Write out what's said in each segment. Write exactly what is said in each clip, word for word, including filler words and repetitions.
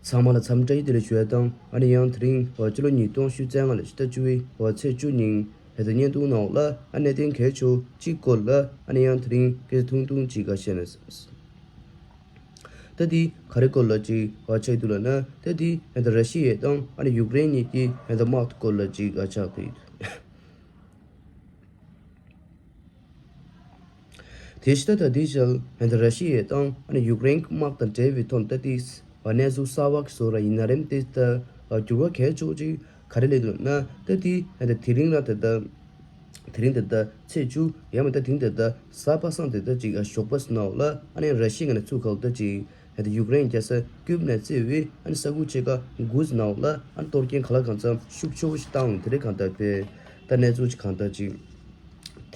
ཚང་མ་ལ་འཚམས་འདྲི་བདེ་ལེགས་ཞུ་ཡ་དང་། ཨ་ནི་ཡང་དེ་རིང་ཕྱི་ལོ་ཉིས་སྟོང་ཉི་ཤུ་རྩ་ལྔ་ལོའི་ཕྱི་ཟླ་བཅུ་པའི་ཚེས་བཅུ་ཉིན་ཧེ་ད་བརྙན་ཐུང་ནང་ལ་ཨ་གནད་དོན་གལ་ཆེ་བོ་གཅིག་སྐོར་ལ་ཨ་ནི་ཡང་དེ་རིང་སྐད་ཆ་ཐུང་ཐུང་ཅིག་བཤད་ན། ད་དེ་ག་རེ་སྐོར་ལ་ཅིག་ཆགས་འདུག་ལབ་ན། ད་དེ་ཧེ་ད་ར་ཤི་ཡ་དང་ཨ་ནི་ཡུཀ་རེན་གཉིས་ཀྱི་ཧེ་ད་དམག་སྐོར་ལ་ཅིག་ཆགས་བསྡད་ཡོད། དེ་ཕྱི་ད་ལྟ་དེའི་ཞལ་ཧན་ད་ར་ཤི་ཡ་དང་ཨ་ནི་ཡུཀ་རེན་དམག་དང་འབྲེལ་བའི་ཐོག་ད་ལྟའི་གནས་ཚུལ་གསར་པ་གི་བཟོ་ར་ཡིན་ན་རེམ། དེ་ད་འགྱུར་བ་གལ་ཆེ་བོ་ཅིག་ག་རེ་སླེབས་འདུག་ན། ད་དེ་ཧན་ད་དེ་རིང་ལ་ད་ལྟ་དེ་རིང་ད་ལྟ་ཚེས་བཅུ་ཡང་མིན་ད་དེང་ད་ལྟ་གཟའ་པ་སངས་ད་ལྟ་ཅིག་ཞོགས་པ་ནང་ལ་ཨ་ནི་ར་ཤི་ཡ་ནས་ཚུར་ཁ་ལ་ད་ཅིག་ཡུཀ་རེན་རྒྱལ་ས་ཀིབ་ནས་བརྩིས་པའི་ཨ་ནི་ས་ཁུལ་ཕྱེད་ཀ་དགུ་ནང་ལ་ཨ་ནི་གཏོར་སྐྱོན་ག་ལ་གང་འཚམ་ཤུགས་ཆེ་བོ་ཞིག་བཏང་ཡོང་། དེ་རིང་གང་ལྟར་པས་ད་གནས་ཚུལ་ཅིག་གང་ལྟར་ཅིག་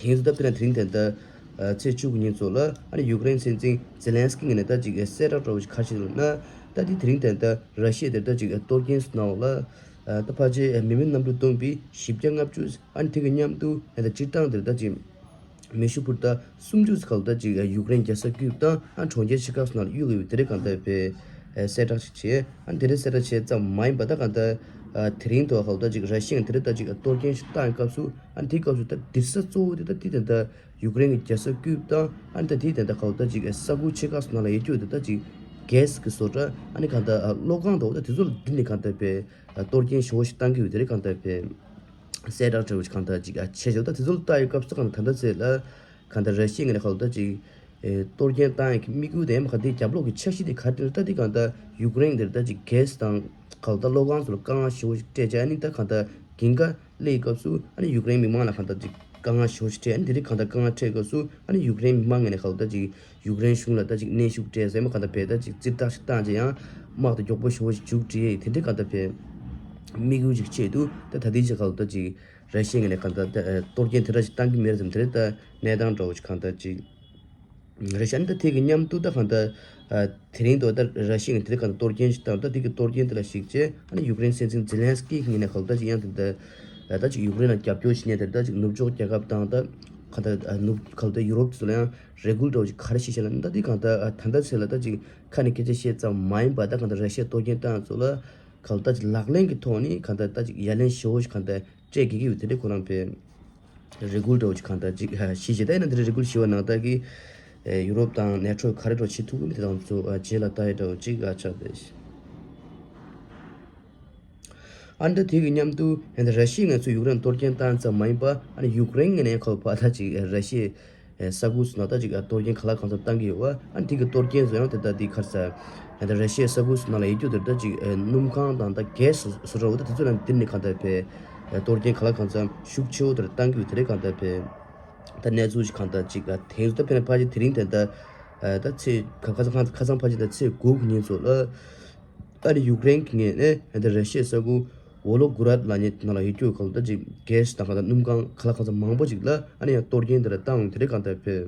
དེང་དུ་ད་དཔེར་ན་དེ་རིང་དེ་ལྟར་ཚེས་བཅུ་དགུ་ཉིན་ཚོ་ལ་ཨ་ནི་ཡུཀ་རེན་སྲིད་འཛིན་ཛེ་ལན་སི་ཀི་ངོས་ནས་ད་ཅིག་གསལ་བསྒྲགས་འདྲ་བོ་ཞིག་ག་རེ་བྱས་འདུག་ན། ད་དེ་དེ་རིང་དེ་ལྟར་ར་ཤི་ཡ་དེར་ད་ཅིག་གཏོར་སྐྱོན་ནང་ལ་ད་ཕལ་ཆེར་མི་མེད་གནམ་གྲུ་བརྡུངས་པའི་བཞི་བརྒྱ་ལྔ་བཅུ། ཨ་ནི་དེ་གི་མཉམ་དུ་ད་སྤྱིར་བཏང་དེར་ད་ཅིག་མེ་ཤུགས་འཕུར་མདའ་སུམ་ཅུ་ཙམ་ག་ལ་ད་ཅིག་ཡུཀ་རེན་རྒྱལ་ས་ཀིབ་དང་ཨ་གྲོང་ཁྱེར་ཆེ་ཁག་སོགས་ནང་ལ་གཡུགས་ཡོད་པའི་དེ་རིང་གང་ལྟར་པས་གསལ་བསྒྲགས་ཤིག་བྱས། ཨ་དེ་རིང་གསལ་བསྒྲགས་བྱས་ཙམ་མ་ཡིན་པ་ད་གང་ལྟར་དེ་རིང་ཐོག་ག་ལ་ད་ཅིག་ར་ཤི་ཡ་དེ་རིང་ད་ཅིག་གཏོར་སྐྱོན་ཞིག་བཏང་བའི་སྐབས་སུ་ཨ་དེའི་སྐབས་སུ་ད་དེ་ས་གཙོ་བོ་དེ་ད་དེ་དེ་ད་ཡུཀ་རེན་གྱི་རྒྱལ་ས་ཀིབ་དང་ཨ་ད་དེ་དེ་ད་ག་ལ་ད་ཅིག་ས་ཁུལ་ཆེ་ཁག་སོགས་ནང་ལ་ཡོད་རྒྱུ་དེ་ད་ཅིག་གྷེ་སི་གི་བཟོ་གྲྭ་ཨ་ནི་གང་ལྟར་གློག་ཁང་འདྲ་བོ་ད་དེ་ཚོ་ལ་འདི་ནས་གང་ལྟར་པས་གཏོར་སྐྱོན་ཞེ་པོ་ཞིག་བཏང་གི་ཡོད། དེ་རིང་གང་ལྟར་པས། གསལ་བསྒྲགས་འདྲ་བོ་ཞིག་གང་ལྟར་ཅིག་ཨ་བྱས་ཞོག་ད་དེ་ཚོ་ལ་ལྟ་ཡི་སྐབས་སུ་གང་ལྟར་ད་ལྟ་ཚེ་ལ་གང་ལྟར་ར་ཤི་ཡ་ངོས་ནས་གང་ལྟར་ཅིག་ཨེ་གཏོར་སྐྱོན་བཏང་ཡག་གི་དམིགས་ཡུལ་དེ་ཡང་ག་དེའི་རྒྱབ་ལོགས་ཀྱི་འཆར་གཞི་དེ་ག་རེ་རེད། ད་དེ་གང་ལྟར་ཡུཀ་རེན་དེར་ད་ཅིག་གྷེ་སི་དང་གང་ལྟར་གློག་ཁང་ཚོ་ལ་དཀའ་ངལ་ཞེ་པོ་ཞིག་སྤྲད་བྱས། ཨ་ནི་ད་གང་ལྟར་རྒྱུན་ག་སླེབས་ཡི་སྐབས་སུ་ཨ་ནི་ཡུཀ་རེན་མི་མང་ལ་གང་ལྟར་ཅིག་དཀའ་ངལ་ཞེ་པོ་ཞིག་འཕྲད། ཨ་ནི་དེ་རིང་གང་ལྟར་དཀའ་ངལ་འཕྲད་སྐབས་སུ་ཨ་ནི་ཡུཀ་རེན་མི་མང་ངོས་ནས་གང་ལྟར་ཅིག་ཡུཀ་རེན་གཞུང་ལ་ད་ཅིག་གནོན་ཤུགས་སྤྲད་ཟེར་མ་གང་ལྟར་བས་ད་ཅིག་ཙིར་ཐག་ཞིག་བཏང་བྱས་ཡང་དམག་དེ་མགྱོགས་པོ་ཞེ་པོ་ཞིག་མཇུག་སྒྲིལ་ཡས་དེ་འདྲའི་གང་ལྟར་བས་དམིགས་ཡུལ་ཅིག་ཆེད་དུ་ད་ད་ལྟའི་ཆ་གང་ལྟར་ཅིག་ར་ཤི་ཡ་ངོས་ནས་གང་ལྟར་ད་གཏོར་སྐྱོན་དེ་འདྲ་ཞིག་བཏང་གི་མེད་རེད་ཟེར། དེ་རེད། ད་གནས་སྟངས་འདྲ་བོ་ཞིག་གང་ལྟར་ཅིག་རེད་ཤག་ཨ་ནི་ད་དེ་གི་མཉམ་དུ་ད་གང་ལྟར་དེ་རིང་དུ་ད་ར་ཤི་ཡ་ངོས་དེ་རིང་གང་ལྟར་གཏོར་སྐྱོན་ཞིག་བཏང་། ད་དེ་གི་གཏོར་སྐྱོན་དེ་ལ་གཞིགས་བྱས་ཨ་ནི་ཡུཀ་རེན་སྲིད་འཛིན་ཛེ་ལན་སི་ཀི་ངོས་ནས་གང་ལྟར་ཅིག་ཡང་དེ་འདྲ་ད་ཅིག་ཡུཀ་རེན་ལ་རྒྱབ་སྐྱོར་བྱེད་མཁན་དེ་ད་ཅིག་ནུབ་ཕྱོགས་རྒྱལ་ཁབ་དང་ད་གང་ལྟར་ནུབ་གང་ལྟར་ཡུ་རོབ་ཚོ་ལ་ཡང་རེ་སྐུལ་འདྲ་བོ་ཞིག་ག་རེ་བྱས་ཤག་ལབ་ན། ད་དེ་གང་ལྟར་ད་ལྟ་ཚེ་ལ་ད་ཅིག་ཁ་ནས་སྐད་ཆ་བཤད་ཙམ་མ་ཡིན་པ་ད་གང་ལྟར་ར་ཤི་ཡ་གཏོར་སྐྱོན་བཏང་ཚོ་ལ་གང་ལྟར་ད་ཅིག་ལག་ལེན་གྱི་ཐོག་ནས་གང་ལྟར་ད་ཅིག་ཡ་ལན་ཞེ་པོ་ཞིག་གང་ལྟར་སྤྲད་དགོས་ཀྱི་ཡོད། དེ་འདྲའི་ཁོ་རང་པས་རེ་སྐུལ་འདྲ་བོ་ཞིག་གང་ལྟར་ཅིག་ཞུས་བྱས། ད་ཡིན་ན་དེ་འདྲའི་རེ་སྐུལ་ཞུས་པ་ནང་ལྟར་གྱི་ཡུ་རོབ་དང་ནེ་ཊོ་ག་རེ་འདྲ་བོ་བྱེད་ཐུབ་ཀྱི་མིན་དེ་དང་ཚོ་རྗེས་ལ་ལྟ་ཡི་འདྲ་བོ་ཅིག་ཨ་ཆགས་བསྡད། ཨ་ནི་ད་དེ་གི་མཉམ་དུ་ཧན་ད་ར་ཤི་ཡ་ངོས་ནས་ཡུཀ་རེན་གཏོར་སྐྱོན་བཏང་ཙམ་མ་ཡིན་པ་ཨ་ནི་ཡུཀ་རེན་ངོས་ནས་ཁོ་པ་ད་ཅིག་ར་ཤི་ཡའི་ས་ཁུལ་སོགས་ནང་ད་ཅིག་གཏོར་སྐྱོན་ག་ལ་གང་འཚམ་བཏང་གི་ཡོད་པ། ཨ་ནི་དེ་གི་གཏོར་སྐྱོན་བཟོ་ཡང་དེ་ད་དེ་ག་རེ་ཟེར་ཧན་ད་ར་ཤི་ཡའི་ས་ཁུལ་སོགས་ནང་ལ་ཡོད་རྒྱུ་དེ་ད་ཅིག་སྣུམ་ཁང་དང་ད་གྷེ་སི་བཟོ་གྲྭ་འོ་ད་དེ་ཚོ་ནང་འདིར་ནས་གང་ལྟར་པས་གཏོར་སྐྱོན་ག་ལ་གང་འཚམ་ཤུགས་ཆེ་བོ་དེར་བཏང་གི་ཡོད། དེ་རེད། གང་ལྟར་པས་ད་གནས་ཚུལ་ཞིག་གང་ལྟར་ཅིག་དེ་ཚོ་ད་ཕན་ཕ་ཅིག་དེ་རིང་དེ་ད་ད་ཚེས་ཁ་ཁ་སང་ཁ་སང་ཕ་ཅིག་ད་ཚེས་དགུ་གི་ཉིན་ཚོ་ལ། ཨ་ནི་ཡུཀ་རེན་གྱི་ངོས་ནས་ཨ་ནི་ར་ཤི་ཡའི་ས་ཁུལ་ཝོ་ལོ་གུ་ར་ལབ་མཁན་ནང་ལ་ཡོད་རྒྱུ་གང་ལྟར་ཅིག་གྷེ་སི་དང་གང་ལྟར་སྣུམ་ཁང་ག་ལ་གང་འཚམ་མང་པོ་ཅིག་ལ་ཨ་ནི་ཡང་གཏོར་སྐྱོན་དེ་འདྲ་བཏང་ཡོང་། དེ་རིང་གང་ལྟར་པས་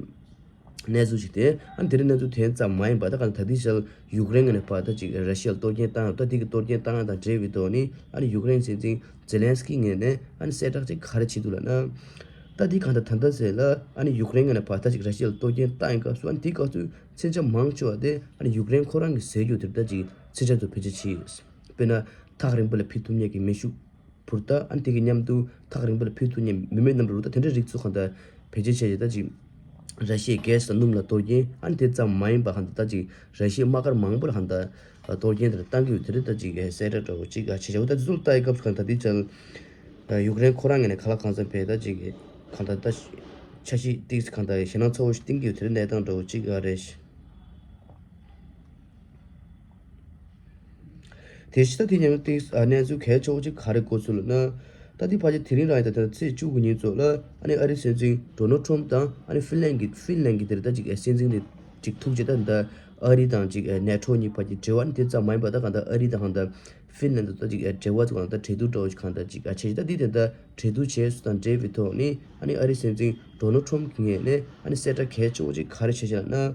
གནས་ཚུལ་ཞིག་དེ་ཨ་ནི་དེ་རིང་གནས་ཚུལ་དེ་ཙམ་མ་ཡིན་པ་ད་གང་ལྟར་ད་ལྟའི་ཆར་ཡུཀ་རེན་ངོས་ནས་ཕར་ད་ཅིག་ར་ཤི་ཡར་གཏོར་སྐྱོན་བཏང་ཡོད། ད་དེ་གི་གཏོར་སྐྱོན་བཏང་ཡག་དང་འབྲེལ་བའི་ཐོག་ནས་ཨ་ནི་ཡུཀ་རེན་སྲིད་འཛིན་ཛེ་ལན་སི་ཀི་ངོས་ནས་ཨ་ནི་གསལ་བསྒྲགས་ཅིག་ག་རེ་བྱས་འདུག་ལབ་ན། ད་དེ་གང་ལྟར་ད་ལྟ་ཟེར་ལ་ཨ་ནི་ཡུཀ་རེན་ངོས་ནས་ཕར་ད་ཅིག་ར་ཤི་ཡར་གཏོར་སྐྱོན་བཏང་ཡོད་སྐབས་སུ་ཨ་ནི་དེའི་སྐབས་སུ་མཚོན་ཆ་མང་ཆེ་བ་དེ་ཨ་ནི་ཡུཀ་རེན་ཁོ་རང་གིས་བཟོས་རྒྱུ་དེ་ད་ཅིག་མཚོན་ཆ་ཚོ་བེད་སྤྱོད་བྱས། དཔེར་ན་ཐག་རིང་པོ་ལ་ཕུད་ཐུབ་མཁན་གྱི་མེ་ཤུགས་འཕུར་མདའ། ཨ་ནི་དེ་གི་མཉམ་དུ་ཐག་རིང་པོ་ལ་ཕུད་ཐུབ་མཁན་མི་མེད་གནམ་གྲུ་ད་དེ་འདྲའི་རིགས་ཚོ་གང་ལྟར་བེད་སྤྱོད་བྱས་ཏེ་ད་ཅིག་ར་ཤི་ཡའི་གྷེ་སི་དང་སྣུམ་ལ་གཏོར་སྐྱོན། ཨ་ནི་དེ་ཙམ་མ་ཡིན་པ་གང་ལྟར་ད་ཅིག་ར་ཤི་ཡའི་དམག་སྒར་མང་པོ་ལ་གང་ལྟར་གཏོར་སྐྱོན་དེ་བཏང་གི་ཡོད། དེ་རེད། ད་ཅིག་གསལ་བསྒྲགས་འདྲ་བོ་ཅིག་ཨ་བྱས་བྱས་འོ་ད་དེ་ཚོ་ལ་ལྟ་ཡི་སྐབས་སུ་གང་ལྟར་དེ་ཅིག་ཡུཀ་རེན་ཁོ་རང་ངོས་ནས་ག་ལ་གང་འཚམ་བས་ད་ཅིག་གང་ལྟར་ད་འཆར་གཞི་ཏིག་གང་ལྟར་ཞེད་སྣང་ཚ་བོ་ཞིག་བསྟན་གྱི་ཡོད། དེ་རིང་གནས་སྟངས་འདྲ་བོ་ཅིག་ཨ་རེད། དེ་ཕྱི་ད་དེ་ཉམས་ཏིག་གནས་ཚུལ་གལ་ཆེ་བོ་ཅིག་ག་རེ་གོ་ཚུལ་ལ་ན། ད་དེ་ཕལ་ཆེར་དེ་རིང་རང་ཡིན་ད་ད་ཚེས་བཅུ་དགུ་ཉིན་ཚོ་ལ་ཨ་ནི་ཨ་རིའི་སྲིད་འཛིན་ཌོ་ནལ་ཊམ་དང་ཨ་ནི་ཧྥིན་ལན་གྱི་ཧྥིན་ལན་གྱི་དེ་རེད། ད་ཅིག་སྲིད་འཛིན་དེ་ཅིག་ཐུག་རྗེས་ད་ད་ཨ་རི་དང་ཅིག་ནེ་ཊོ་གཉིས་བར་གྱི་འབྲེལ་བ་ཨ་ནི་དེ་ཙམ་མ་ཡིན་པ་ད་གང་ལྟར་ཨ་རི་དང་གང་ལྟར་ཧྥིན་ལན་དང་ད་ཅིག་འབྲེལ་བ་ཚོ་གང་ལྟར་འབྲེལ་གཏུག་འདྲ་བོ་ཞིག་གང་ལྟར་ཅིག་ཨ་བྱས་ད་དེ་དེ་ད་འབྲེལ་གཏུག་བྱས་སུ་དང་འབྲེལ་བའི་ཐོག་ནས་ཨ་ནི་ཨ་རིའི་སྲིད་འཛིན་ཌོ་ནལ་ཊམ་གྱི་ངོས་ནས་ཨ་ནི་གསལ་བསྒྲགས་གལ་ཆེ་བོ་ཅིག་ག་རེ་བྱས་ཤག་ལབ་ན།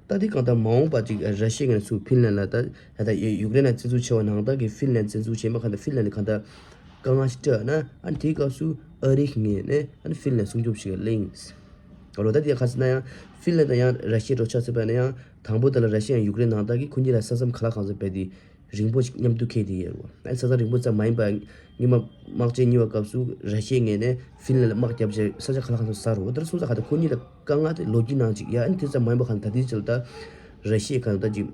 ད་དེ་གང་ལྟར་མ་འོངས་པ་ཅིག་ར་ཤི་ཡ་ངོས་ནས་ཚུར་ཧྥིན་ལན་ལ་ད་ད་ཡུཀ་རེན་ལ་བཙན་འཛུལ་བྱས་པ་ནང་ལྟར་གྱི་ཧྥིན་ལན་བཙན་འཛུལ་བྱས་མ་གང་ལྟར་ཧྥིན་ལན་ལ་གང་ལྟར་དཀའ་ངལ་ཞིག་འཕྲད་ན་ཨ་ནི་དེའི་སྐབས་སུ་ཨ་རིའི་ངོས་ནས་ཨ་ནི་ཧྥིན་ལན་སྲུང་སྐྱོབ་ཞིག་གླེང་། རོ་ད་དེ་ག་ཟེར་ན་ཡང་ཧྥིན་ལན་དང་ཡང་ར་ཤི་ཡ་འགྲོ་ཆགས་ཟེར་བ་ན་ཡང་དང་པོ་དེ་ལ་ར་ཤི་ཡ་ཡང་ཡུཀ་རེན་ནང་ལྟར་གྱི་ཁོ་གཉིས་ལ་ས་མཚམས་ག་ལ་གང་འཚམ་བས་དེ་ རིང་པོ་ཞིག་མཉམ་དུ་འཁེལ་བསྡད་ཡོད་རེད་བ། ཨ་ས་ས་རིང་པོ་ཙམ་མ་ཡིན་པ། སྔོན་མ་དམག་ཆེན་གཉིས་པ་སྐབས་སུ་ར་ཤི་ཡའི་ངོས་ནས་ཧྥིན་ལན་ལ་དམག་བརྒྱབ་བྱས་ས་ཆ་ཁ་ལག་ཁ་ཐུག་ཟ་རུ། དེར་སོང་ཙང་ག་ད་ཁོ་གཉིས་ལ་དཀའ་ངལ་དེ་ལོ་རྒྱུས་ནང་ཅིག་ཡ། ཨ་ནི་དེ་ཙམ་མ་ཡིན་པ་ག་ད་ད་ལྟའི་ཆར་ད་ར་ཤི་ཡས་ག་ད་ད་ཅིག་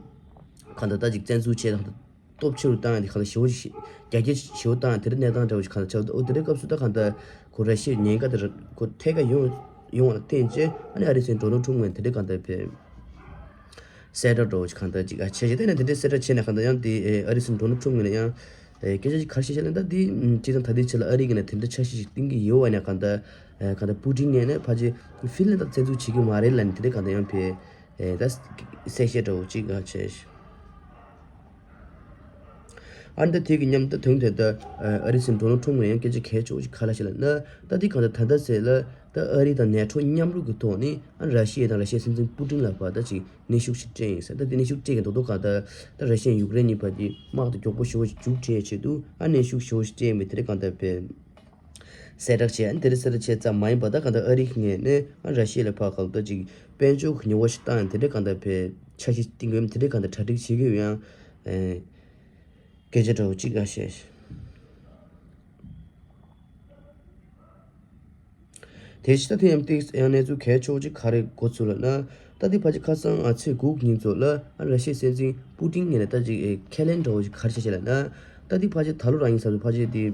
ག་ད་ད་ཅིག་བཙན་འཛུལ་བྱས་དང་། སྟོབས་ཆེ་རུ་བཏང་ཡ་དེ་ག་ད་ཞེ་པོ་ཞིག་རྒྱ་སྐྱེད་ཞེ་པོ་བཏང་ཡ་དེ་འདྲ་གནས་སྟངས་འདྲ་བོ་ཞིག་ག་ད་ཆགས་འདུག། ཨོ་དེ་འདྲའི་སྐབས་སུ་ད་ག་ད་ཁོ་ར་ཤི་ཡའི་ཉེན་ཁ་དེ་ར་ཁོ་ཐད་ཀར་ཡོང་ཡོང་བ་ལ་བརྟེན་བྱས། ཨ་ནི་ཨ་རིའི་སྲིད་འཛིན་ཌོ་ནལ་ཊམ་ངོས་ནས་དེ་འདྲའི་ག་ད་བྱས། གསལ་བསྒྲགས་འདྲ་བོ་ཞིག་གང་ལྟར་ཅིག་ཨ་བྱས་བྱས། དེ་ནས་དེ་འདྲའི་གསལ་བསྒྲགས་བྱས་ནས་གང་ལྟར་ཡང་དེ་ཨ་རིའི་སྲིད་འཛིན་ཌོ་ནལ་ཊམ་ངོས་ནས་ཡང་སྐད་ཆ་ཅིག་ག་རེ་བཤད་བཤད་ལབ་ན། ད་དེ་སྤྱིར་བཏང་ད་ལྟའི་ཆ་ལ་ཨ་རི་གིས་ནས་དེ་འདྲ་འཆར་གཞི་ཞིག་བཏིང་གི་ཡོད་པ་ནས། གང་ལྟར་གང་ལྟར་པུ་ཏིན་ངོས་ནས་ཕལ་ཆེར་ཧྥིན་ལན་ད་བཙན་འཛུལ་བྱེད་ཀྱི་མ་རེད་ལབ་ནས་དེ་འདྲ་གང་ལྟར་ཡང་ཕེ་ད་གསལ་བཤད་འདྲ་བོ་ཅིག་ཨ་བྱས། ཨ་ནི་ད་དེ་གི་མཉམ་དུ་དོན་དེ་ད་ཨ་རིའི་སྲིད་འཛིན་ཌོ་ནལ་ཊམ་ངོས་ནས་ཡང་སྐད་ཆ་གལ་ཆེ་བོ་ཞིག་ག་རེ་ལབ་བཤད་ལབ་ན། ད་དེ་གང་ལྟར་ད་ལྟ་ཟེར་ལ་ད་ཨ་རི་དང་ནེ་ཊོ་མཉམ་རུབ་ཀྱི་ཐོག་ནས་ཨ་ར་ཤི་ཡ་དང་ར་ཤི་ཡའི་སྲིད་འཛིན་པུ་ཏིན་ལ་ཕར་ད་ཅིག་གནོན་ཤུགས་ཤིག་སྤྲད་ཡིན་ཟེར། ད་དེ་གནོན་ཤུགས་སྤྲད་ཀྱི་འདུག་འདུག་ག་ད་ད་ར་ཤི་ཡ་ཡུཀ་རེན་གཉིས་བར་གྱི་དམག་དེ་མགྱོགས་པོ་ཞེ་པོ་ཞིག་མཇུག་སྒྲིལ་ཆེད་དུ་ཨ་གནོན་ཤུགས་ཞེ་པོ་ཞིག་སྤྲད་ཡིན་པའི་དེ་འདྲ་གང་ལྟར་བྱས་གསལ་བསྒྲགས་བྱས། ཨ་ནི་དེ་འདྲ་གསལ་བསྒྲགས་བྱས་ཙམ་མ་ཡིན་པ། ད་གང་ལྟར་ཨ་རི་ངོས་ནས་ཨ་ར་ཤི་ཡ་ལ་ཕར་གང་ལྟར་ཅིག་དཔལ་འབྱོར་གྱི་ཉེས་པ་ཞིག་བཏང་ཡང་དེ་འདྲ་གང་ལྟར་བྱས་འཆར་གཞི་བཏིང་དགོས་ཡིན། དེ་འདྲ་གང་ལྟར་གྲ་སྒྲིག་བྱེད་ཀྱི་ཡོད། ཡང་ཨེ་སྐད་ཆ་འདྲ་བོ་ཅིག་ཨ་བཤད། དེ་ཕྱི་ད་ཐེངས་ཡང་ཏིག་ཡང་གནས་ཚུལ་གལ་ཆེ་བོ་ཅིག་ག་རེ་གོ་ཚུལ་ལབ་ན། ད་ལྟའི་ཕལ་ཆེར་ཁ་སང་ཨ་ཚེས་དགུ་ཉིན་ཚོ་ལ་ཨ་ར་ཤི་ཡའི་སྲིད་འཛིན་པུ་ཏིན་ངོས་ནས་ད་ཅིག་ཨེ་ཁས་ལེན་འདྲ་བོ་ཞིག་ག་རེ་བྱས་བྱས་ལབ་ན། ད་ལྟའི་ཕལ་ཆེར་ད་ལོ་རང་ཡིན་ས་ཚོ་ཕལ་ཆེར་དེ་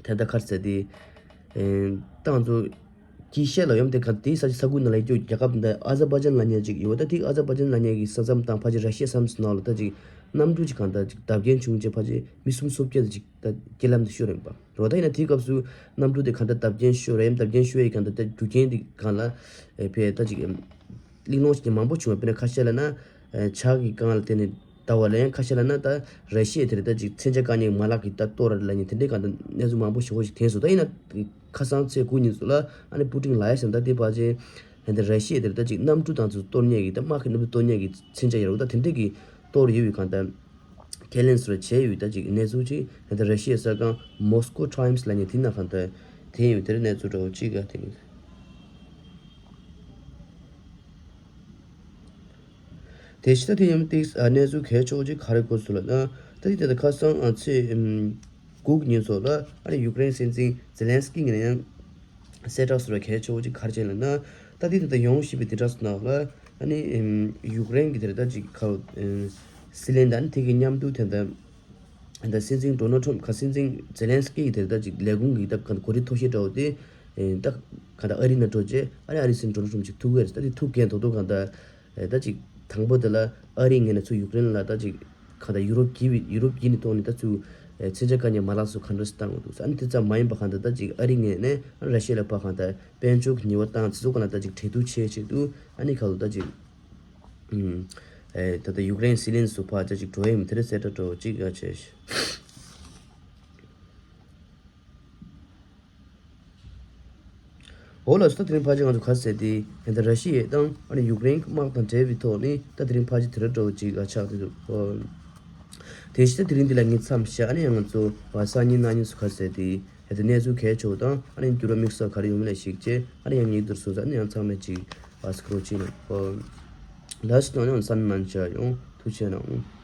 ད་ལྟ་ག་རེ་ཟེར་དེ་ཨེ་ཏང་ཚོ་དཀྱིལ་ཤར་ལ་ཡོམ་དེ་ག་དེའི་ས་ཆ་ས་ཁུལ་ནང་ལ་ཡོད་རྒྱལ་ཁབ་འདི་ཨ་ཛར་བྷ་ཇན་ལབ་མཁན་ཅིག་ཡོད། ད་དེ་ཨ་ཛར་བྷ་ཇན་ལབ་མཁན་གྱི་ས་མཚམས་དང་ཕལ་ཆེར་ར་ཤི་ཡ་ས་མཚམས་ནང་ལ་ད་ཅིག་གནམ་གྲུ་ཅིག་གང་ལྟར་ཅིག་བརྡབ་སྐྱོན་བྱུང་རྗེས་ཕལ་ཆེར་མི་གསུམ་སོ་བརྒྱད་དེ་ཅིག་ད་རྐྱེན་ལམ་དུ་ཤོར་ཡིན་པ་རེད་བ། ད་ཡིན་ན་དེའི་སྐབས་སུ་གནམ་གྲུ་དེ་གང་ལྟར་བརྡབ་སྐྱོན་ཤོར་རེད། བརྡབ་སྐྱོན་ཤོར་ཡས་གང་ལྟར་ད་རྒྱུ་རྐྱེན་དེ་སྒང་ལ་ཨེ་ཕེ་ད་ཅིག་ཨེམ་གླེང་སློང་ཞིག་མང་པོ་བྱུང་བ། དཔེར་ན་ཁ་ཤས་ལབ་ན་ཨེ་ཆག་གི་སྒང་ལ་བརྟེན་ནས་ད་བ་ལ། ཡང་ཁ་ཤས་ལབ་ན་ད་ར་ཤི་ཡ་དེར་ད་ཅིག་མཚོན་ཆ་བཀག་ཉར་མ་ལག་གི་ད་གཏོར་ར་ལབ་མཁན་དེ་འདྲའི་སྒང་ད་གནས་ཚུལ་མང་པོ་ཞེ་པོ་ཞིག་ཐོན་སོང་། ད་ཡིན་ན་ཁ་སང་ཚེས་དགུ་ཉིན་ཚོ་ལ་ཨ་ནི་པུ་ཏིན་ལབ་ཡ་ཟེར་ན། ད་དེ་ཕལ་ཆེར་ཧན་ད་ར་ཤི་ཡ་དེར་ད་ཅིག་གནམ་གྲུ་དང་ཚོ་གཏོར་མཁན་གྱི་ད་དམག་གི་གནམ་གྲུ་གཏོར་མཁན་གྱི་མཚོན་ཆ་ཡོད་རེད་བ། ད་དེ་འདྲའི་གི་གཏོར་ཡོད་པའི་སྒང་ད་ཁས་ལེན་སོགས་བྱས་ཡོད། ད་ཅིག་གནས་ཚུལ་ཅིག་ད་ར་ཤི་ཡའི་གསར་ཁང་མོ་སི་ཀོ་ཊའིམ་སི་ལབ་མཁན་དེ་ནང་གང་ལྟར་དེ་ཡིན། དེར་གནས་ཚུལ་འདྲ་བོ་ཅིག་ག་དེ་ཡིན། དེ་ཕྱི་ད་དེ་ཡང་ཏིག་ཨ་གནས་ཚུལ་གལ་ཆེ་བོ་ཅིག་ག་རེ་གོ་སོང་ལབ་ན། ད་དེ་ད་ལྟ་ཁ་སང་ཨ་ཚེས་ཨམ་དགུ་ཉིན་ཚོ་ལ་ཨ་ནི་ཡུཀ་རེན་སྲིད་འཛིན་ཛེ་ལན་སི་ཀི་ངོས་ནས་ཡང་གསལ་བསྒྲགས་སོགས་ལ་གལ་ཆེ་བོ་ཅིག་ག་རེ་བྱས་ལབ་ན། ད་དེ་ད་ལྟ་ཡོང་བཞིན་པའི་དེ་འདྲ་སོང་ནང་ལ་ཨ་ནི་ཨམ་ཡུཀ་རེན་གྱི་དེ་ད་ཅིག་ཁ་ལོ་ཨམ་སྲིད་བློན་དང་ཨ་ནི་དེ་གི་མཉམ་དུ་དེ་ད་ད་སྲིད་འཛིན་ཌོ་ནལ་ཊམ་ཁ་སྲིད་འཛིན་ཛེ་ལན་སི་ཀི་ཡི་དེ་ད་ཅིག་ལས་ཁུངས་ཀྱི་ད་ག་གོ་སྒྲིག་ཐོ་ཤལ་འདྲ་བོ་དེ་ཨེ་ད་ག་ད་ཨ་རི་ནང་འགྲོ་རྗེས་ཨ་ནི་ཨ་རིའི་སྲིད་འཛིན་ཌོ་ནལ་ཊམ་ཅིག་ཐུག་གི་རེད། ད་དེ་ཐུག་མཁན་ཐོག་ཐོག་ག་ད་ཨེ་ད་ཅིག་དང་པོ་དེ་ལ་ཨ་རིའི་ངོས་ནས་ཚུར་ཡུཀ་རེན་ལ་ད་ཅིག་ག་ད་ཡུ་རོབ་བརྒྱུད་པའི་ཡུ་རོབ་བརྒྱུད་ནས་ཐོག་ནས་ད་ཚུར་ཨེ་མཚོན་ཆ་བཀག་ཉར་མ་ལག་སོགས་ག་འདྲ་ཞིག་བཏང་དགོས་འདུག། ཨ་ནི་དེ་ཙམ་མ་ཡིན་པ་ག་ད་ད་ཅིག་ཨ་རིའི་ངོས་ནས་ཨ་ནི་ར་ཤི་ཡ་ལ་ཕར་ག་ད་དཔལ་འབྱོར་གྱི་ཉེས་པ་བཏང་། དེ་ཚོ་ག་ལ་ད་ཅིག་གྲོས་བསྡུར་བྱེད་ཆེད་དུ་ཨ་ནི་ག་ལ་ད་ཅིག་ཨུམ། ཨེ་ད་ལྟ་ཡུཀ་རེན་སྲིད་བློན་ཚོ་ཕར་ཅིག་འགྲོ་ཡིན། དེ་རེད་གསལ་བསྒྲགས་འདྲ་བོ་ཅིག་ཡ་བྱས་ཤག། འོ་ལགས་སོ། ད་དེ་རིང་ཕལ་ཆེར་ང་ཚོ་ག་རེ་ཟེར་དེ་ད་ལྟ་ར་ཤི་ཡ་དང་ཨ་ནི་ཡུཀ་རེན་གྱི་དམག་དང་འབྲེལ་བའི་ཐོག་ནས་ད་དེ་རིང་ཕལ་ཆེར་དེ་འདྲ་འདྲ་བོ་ཅིག་ཡ་ཆགས་བསྡད་འདུག། ཨོ། དེ་བཞིན་ད་དེ་རིང་འདི་ལ་ངས་མཚམས་བཞག། ཨ་ནི་ཡང་ང་ཚོ་བ་སང་ཉིན་གནངས་ཉིན་སུ་ག་རེ་ཟེར་དེ། ཧེ་དེ་གནས་ཚུལ་གལ་ཆེ་བ་དང་ཨ་ནི་འགྱུར་བ་དམིགས་བསལ་ག་རེ་ཡོང་མིན་ལ་གཞིགས་བྱས། ཨ་ནི་ཡང་ཉིན་དུ་སོང་ཙང་ཨ་ནི་ཡང་ཚང་མས་ཅིག་ཨ་སྐུ་རོགས་བྱེད་གནང་། ཨོ། ལགས་སོ། ད་ནི་ཡང་གསན་གནང་བྱ་ཡོང་། ཐུགས་རྗེ་གནང་།